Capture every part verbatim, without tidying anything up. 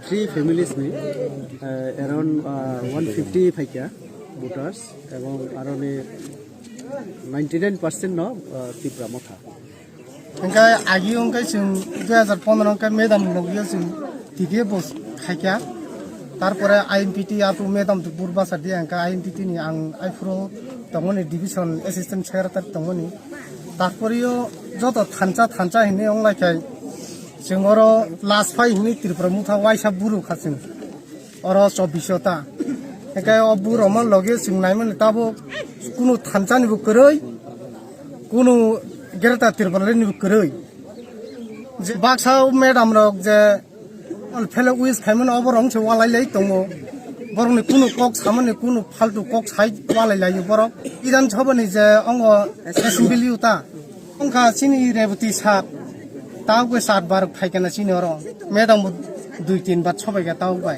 Three families ni, uh, around, uh, one fifty phaikha voters, ebong aroni ninety nine percent no, uh, Tipra Motha. Hingke agi hingke chwng dui hazar pondro hingke madam ni nokyo chwng T D F bo khaikha. Tarpore I M P T apu madam tu bur basa dia hingke I M P T ni ang aifuru tongmani division assistant secretary tongmani. Tarpore yo joto thansa thansa hinwi onglaikhai chwng oro last phai hinwi Tripura Motha waisa buru kha chwng. Oro chobbish ta. Hingke o burokma loge chwng naimani tabuk kunu thansa ni bo kwrwi, kunu Greater Tipraland ni bo kwrwi. Je baksa o madam rok je phele wish khaimani oborok se walai lai tongo. Borokni kunu kok samani kunu faltu kok sai walai lai borok. Bidhan Sabha ni je ongo assembly uta. Wngkha chini Reboti sir, tawgwi sir bar phaikha na chini oro. Madam bo dui tin bar sobaikha tawgwi.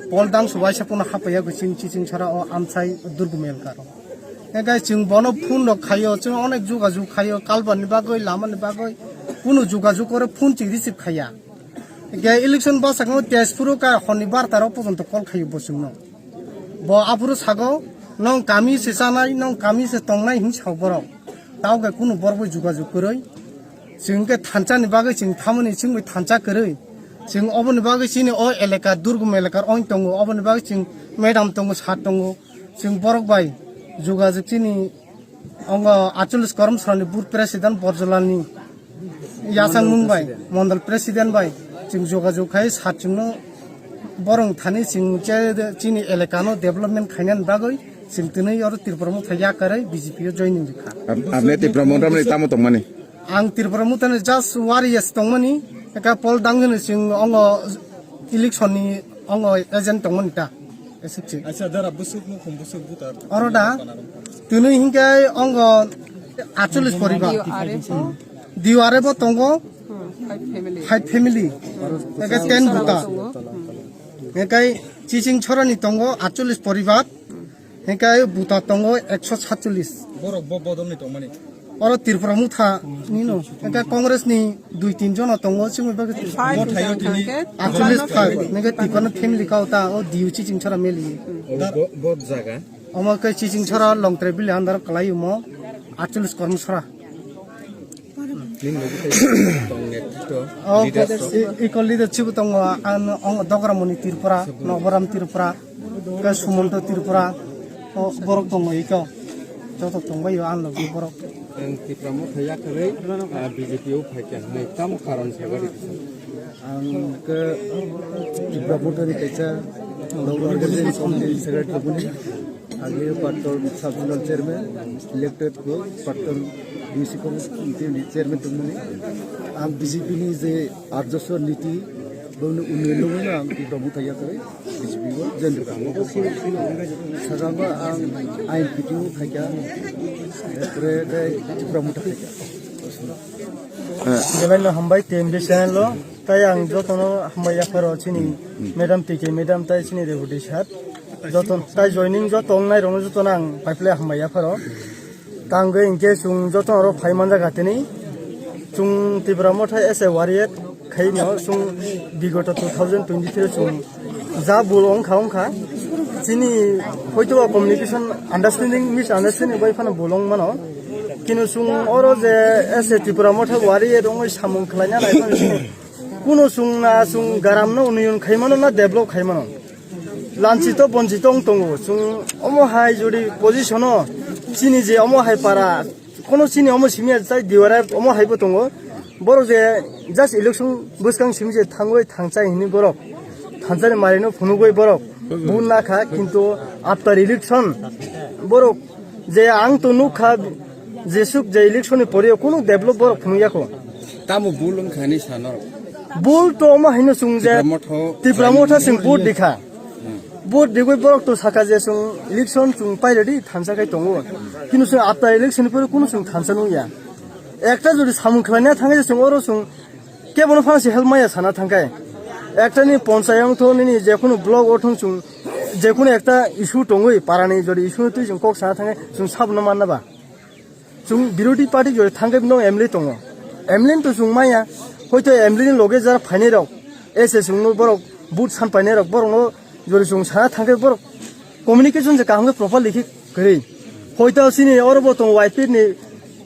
Pol dang subaisa pono hapaiya gwi chini chiching sora o amsai Durgum elkaro. Hingke chwng bono phone rok khaio, chwng onek jugajug khaio, kalbani bagwi, lamani bagwi, kunu jugajug oro phone chwng receive khaiya. Hingke election bwskango Tezpuro ka honni barta rok pojonto call khaio bo chwngno. Bo aphuru sago, "Nwng kami se chanai, nwng kami se tongnai," hinwi sao borok. Tawkhe kunu borok bai jugajug kwrwi. Chwng khe thansa ni bagwi chwng thamani chwng bai thansa kwrwi. Chwng oboni bagwi chini o elaka, Durgum elaka oin tongo, oboni bagwi chwng madam tongo, sir tongo. Chwng borok bai jugajug chini ongo aatcholish Koromsora ni booth president Borjolal ni yachang mung bai, mondol president bai chwng jugajug khai sir chwngno borok thani chwng che chini elaka no development khainani bagwi chwng twnwi oro Tripura Motha yakarwi B J P o joining rikha. Ap-, apni Tripura Motha ni tamo tongmani? Ang Tripura Motha ni just warriors tongmani, eka pol dangjani chwng ongo election ni ongo agent tongmani ta. Esek chwng. Acha, dara busuk mukhum busuk buta. Oro da, twnwi hinkhe ongo aatcholish poribar. D R F o? D R F o tongo, hmm, five family. Five family. Eke ten buta. Tongo. Hmm. Eke chiching chorani tongo aatcholish poribar. Hmm. Eke buta tongo ekso satcholish. Borok bo bodolni tongmani. Oro Tripura Motha nino. Eke Congress ni dui tin jona tongo, chini bagwi. Five. Bo thaio tini. Aatcholish five. Neke Tripura family kao ta, o D U chiching chora meli. Bo, bo jaga. Omo khe chiching sora Longtrai bili andar kalai omo aatcholish Koromsora. Nini logi tei tong netrito, oh, leader so. I-, equal leader chibo tongo, ang, ang Dogra Moni Tripura, Noboram Tripura, khe Sumonto Tripura, o borok tongo iko. Joto tongbaio ang logi borok. Ang Tipra Motha yakarwi, ah, B J P o phaikha hinwi tamo karon sagari. Ang khe Tipra Motha ni kaisa organization committee secretary tongmani. Agi Pattor sub zonal chairman, elected ko Pattor D C committee ni chairman tongmani. Ang B J P ni je aat bosor niti, bongni unnoyon no ang Tipra Motha yakarwi B J P o join rwkha. Sakama ang I M P T o phaikha, erpore tei Tipra Motha phaikha. Belai no hambai T M B channel o. Tai ang jotono hambai yapharo chini madam T K madam tai chini Reboti sir. Joton tai joining joto wngnai rokno jotono ang paiple hambai yapharo. Tangwi hinkhe chwng jotono oro phai manjak atini. Chwng Tipra Motha as a warrior khaino chwng bigoto two thousand twenty-three chwng ja bul wngkha wngkha. Chini hoito communication understanding misunderstanding bai phano bul wng mano. Kino chwng oro je as a Tipra Motha warrior wngwi samung khlaina nai phano chini Kuno chwng na chwng garam no union khai mano na develop khai mano. Lanchito bonchito wng tongo. Chwng omo hai jodi position o chini je omo hai para, kono chini omo simi tai D R F omo hai bo tongo. Borok je just election bwskang simi je thangwi thangchai hini borok. Thanchani mari no phunugwi borok. Bun na kha kintu after election borok Je ang to nukha, jesuk je election ni pore kunu develop borok phunuk yako. Tamo bul wngkha hinwi sano? Bul to omo haino chwng je Tipra Motha Tipra Motha chwng vote dikha. Hmm. Vote digwi borok to saka je chwng election chwng pai ready thansa khai tongo. Kinu chwng after election ni pore kunu chwng thansa nungya. Ekta jodi samung khlaina thangwi chwng oro chwng kebono phano se help maya sana thangkhe. Ekta ni ponchayat wngtho nini jekunu block o thung chwng jekunu ekta issue tongwi parani jodi issue twi chwng kok sana thangkhe chwng sabno manna ba. Chwng birodhi party jodi thangkhe bino M L A tongo. M L A to chwng maya, hoito M L A ni loge jara phainai rok, S S wngno borok Vote san painai rok borok no jori chung sana thangkhe borok communication je kaham khe properly khe kwrwi. Hoito chini oro bo tongo Y P ni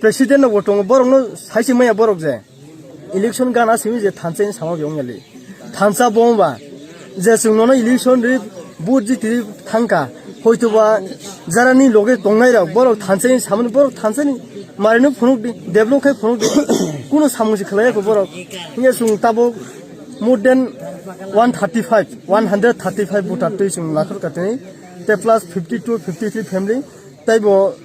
president no bo tongo, borok no sai se maya borok je election gana simi je thansa ni sama bi ong yali. Thansa bo ba je chung nono election ri vote jiti ri thangka. Hoito ba jara ni loge tongnai rok borok thansa ni samani borok thansa ni mari no phunuk di, develop khai phunuk di. Kuno samung se khlai ko borok. Hiya chung tabuk more than one thirty-five, one hundred thirty-five voter twi chung lakhor katini, te plus fifty-two, fifty-three family, tei bo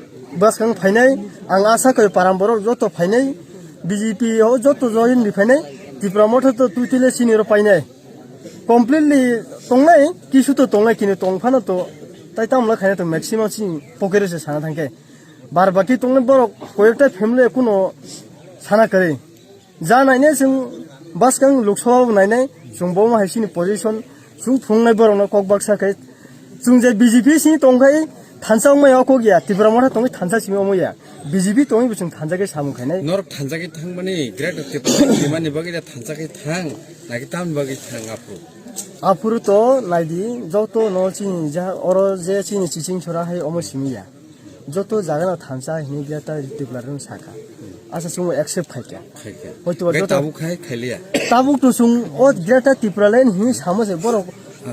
bwskang phainai, ang asa koi param borok joto phainai, B J P ho joto join di phainai, Tipra Motha to twi tile sini ro painai. Completely tongnai, kisu to tongnai, kini tong phano to, tai tam la khaina to maximum sini pocket se sana thangke. Bar baki tongnai borok koyekta family kuno sana kare. Ja nainai chwng bwskang Lok Sabha bo nainai, chwng bo hai chini position, chwng phunuknai borokno kok baksa khe, chwng je B J P simi tongkhai thansa wngmaya o kok ya, Tipra Motha tongwi thansa simi omo ya, B J P tongwi bo chwng thansa khe samung khainai. Norok thansa khe thangmani, Greater Tipraland rimani bagwi da thansa khe thang, naki tamni bagwi thang aphuru? Aphuru to naidi, joto no chini ja, oro je chini chiching chora hai omo simi ya. Joto jaga no thansa hini Greater Tipraland sakha. Asa chwng accept khaikha. Khaikha. Hoito ba Gai joto tabuk khai khailiya. Tabuk to chwng o Greater Tipraland hini samo se borok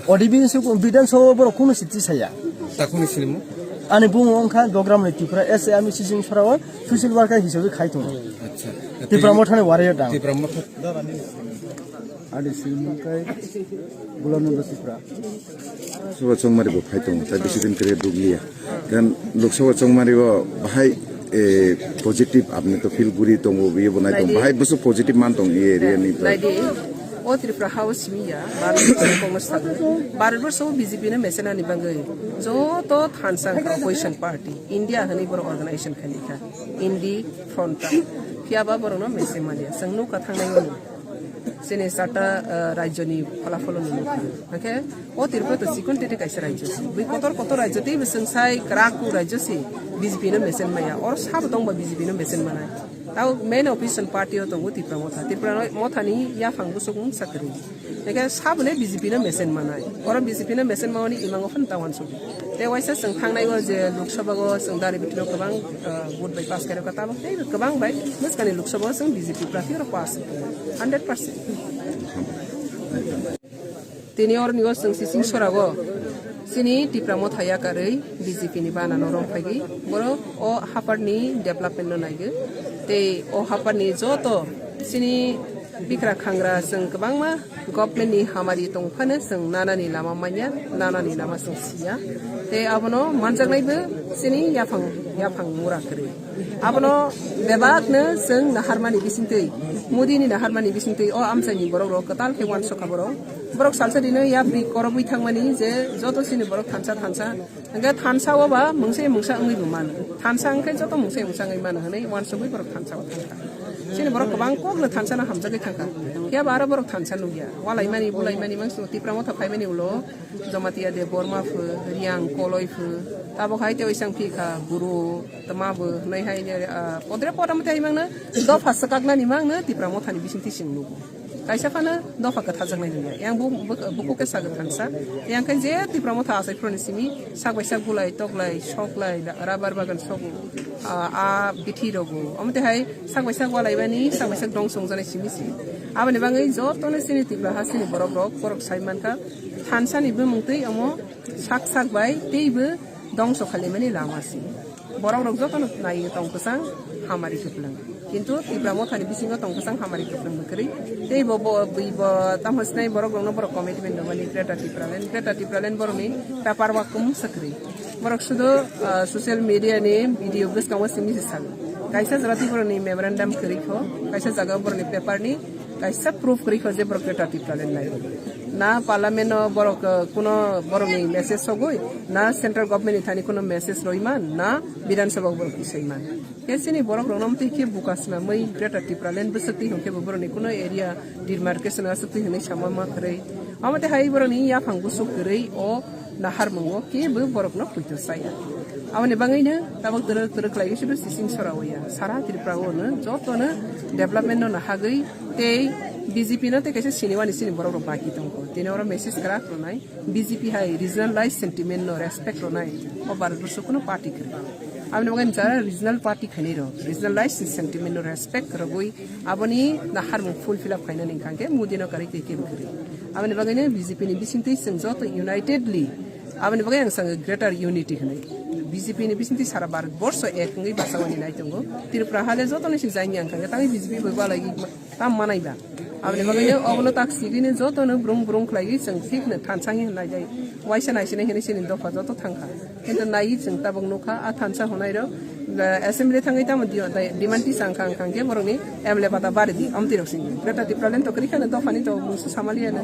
O D B se Bidhan Sabha borok kuno siti saya. Takuni silimu? Ani bumo wngkha Dogram ni Tipra S A ami sijing sora o social worker hisabe khai tongo. Acha. Tipra Motha ni warrior da. Tipra Motha. Ani silimu kai Gulananda Tipra. Sabha chongmari bo phai tongo, tai bisi din kre duglia. Kan Lok Sabha chongmari o bahai, eh, positive apni to feel guri tongo, biye bo nai tongo. Naidi. Bahai busu positive man tong e area ni to. Naidi, o Tripura House miya, Bharat Borso Congress thagwi, Bharat Borso B J P no mesenani bagwi, joto thansa opposition party, India hani borok organization khani kha, Indi Front ta, phiya ba borok no mesen manya, chwng nukha thangnai mani. Chini chata, ah, rajyoni pholafolo nini. Hwnkhe o Tripura to chikon tete kaisa rajyo. Bui kotor kotor rajyo tei bwswng sai kwrak kuk rajyo se B J P no mesen maya. Oro sabo tongba B J P no mesen manai. Tao main opposition party o tongo Tipra Motha. Tipra Motha ni yaphang bwswk wng sakri. Hwnkhe sabo le B J P no mesen manai. Oro B J P no mesen mawani imango phano ta wansuk. Tei waisa chwng thangnai o je Lok Sabha o chwng dari bitino kwbang, ah, vote bai pass khairokha tabuk tei kwbang bai bwskani Lok Sabha o chwng B J P prarthi oro pass hundred percent. Tini oroni o chwng sising sorago chini Tipra Motha yakarwi B J P ni bana no romphaiwi borok o haphar ni development no naigo tei o haphar ni joto chini bikra khangra chwng kwbangma government ni hamari tong phano chwng nanani lama manya, nanani lama chwng siya. Tei abono manjaknaibo chini yaphang, yaphang mura kwrwi. Abono bebakno chwng naharmani bisingtwi, Modi ni naharmani bisingtwi o amchaini borok rok kwtal khe uansukha borok. Borok salsa dino yapri korobwi thangmani je joto chini borok thansa thansa. Hwnkhe thansa o ba mungsa mungsa wngwi bo mano. Thansa wngkhe joto mungsa mungsa wngwi mano hwnwi uansugwi borok thansa o thangkha. Chini borok kwbang kokno thansa no hamjagwi thangkha. Phiya ba aro borok thansa nukya. Walaimani bulaimani mangso Tipra Motha phaimani ulo Jamatia Debbarma pho, Riyang Koloi pho. Tabok hai tei oisang phikha guru tma bo hwnwi hai, ah, podre podam tei mangno dopha swkaknani mangno Tipra Mothani bisingtwi chwng nugo. Kaisa phano dopha kwtharjaknai nungya. Yang bu-, bu-, bukhuk khe sagwi thansa. Yang khe je Tipra Motha achai phuruni simi sak bai sak bulai, toklai, soklai, rubber bagan sogo, ah, ah, bithi rogo. Omo tei hai sak bai sak walaibani, sak bai sak dongso wngjaknai simi si. Aboni bagwi jotono chini Tipra ha chini borok rok, borok sai mankha, thansa ni bumung twi omo sak sak bai teibo dongso khalimani lama si. Borok rok jotono nai tong kwchang hamari kwplwng. Kintu Tipra Mothani bisingo tong kwchang hamari kwplwng bwkrwi. Tei bo, bo, bwi bo tamo sinai borok rokno borok commitment rwmani Greater Tipraland. Greater Tipraland borokni paper work kum swkrwi. Borok sudo, ah, social media ni video bwskango simi se sago. Kaisa jaga tei borokni memorandum kwrwi kho, kaisa jaga borokni paper ni kaisa proof kwrwi kho je borok Greater Tipraland nai. Na parliament o borok, ah, kuno borokni message sogwi, na central government ni thani kuno message roiman, na Bidhan Sabha o borok tisaiman. Khe chini borok rokno amtwi khe buka swnamwi Greater Tipraland bwswk twi hwnkhe bo borokni kuno area demarcation aswk twi hwnwi sama ma kwrwi. Omo tei hai borokni yaphang bwswk kwrwi o naharmungo kebo borokno poito chaya. Aboni bagwino tabuk twrwk twrwk khlaiwi sibw sising sora o ya. Sara Tripura o no jotono development no nahagwi tei B J P no tei kaisa siniwani sini borok rok baki tongkho. Tini oro message kwrak rwnai, B J P hai regionalized sentiment no respect rwnai, o Bharat borso kuno party kwrwi. Aboni bagwi jara regional party khainai rok, regionalized sentiment no respect rwgwi aboni naharmung fulfill up khainani hwnkha khe Modi no kwrwi tei kebo kwrwi. Aboni bagwino B J P ni bisingtwi chwng joto unitedly, aboni bagwi ang sango greater unity hwnwi. B J P ni bisingtwi sara Bharat borso ek wngwi bachawani nai tongo. Tripura hale joto ni se janya hwnkha khe tangwi B J P bai balai tam manai ba. Aboni bagwino obono tak sigwino joto no brung brung khlaiwi chwng thik no thansa hinwi nai jai. Waisa nai sinai hinwi sini dopha joto thangkha. Kintu naiwi chwng tabuk nukha, a thansa hwnai rok, eh, assembly thangwi tamo di-, dai-, demand tisa wngkha, wngkha khe borokni M L A bata bari di, amtwi rok sini. Greater Tipraland to kwrwi kheno dophani to mungsa samaliya no.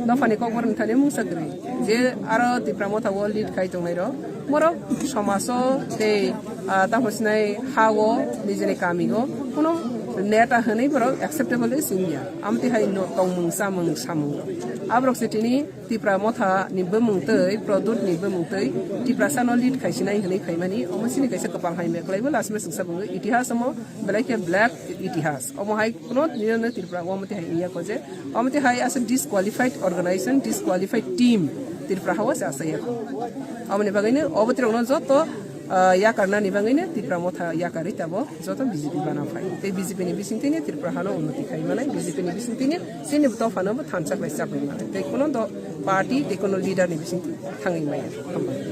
Dophani kok borokni thani mungsa kwrwi. Je aro Tipra Motha o lead khai tongnai rok, borok somajo tei, ah, tamo sinai ha o nijini kami o kuno neta hwnwi borok acceptable wngya. Amtwi hai no tongmung chamung samung rok. Aborok se tini Tipra Motha ni bumung tei Pradyot ni bumung tei Tiprasa no lead khaisinai hwnwi khaimani, omo chini kaisa kwpal hai meklaibo last message sa bungo itihas omo belai khe black itihas. Omo hai kuno nino no Tripura omo tihai iya ko je omo tihai asa disqualified organization, disqualified team Tripura hawa se asa iya ko. Omo ni bagwi no obo tirok no joto, ah, yakarna ni bagwi no Tipra Motha yakarwi tabo joto B J P bana phai. Tei B J P ni bising tini Tripura hano unnoti khai manai, B J P ni bising tini chini dophano bo thansa khlai chapri manai. Tei kuno do party, tei kuno leader ni bising thangwi maya. Hambai.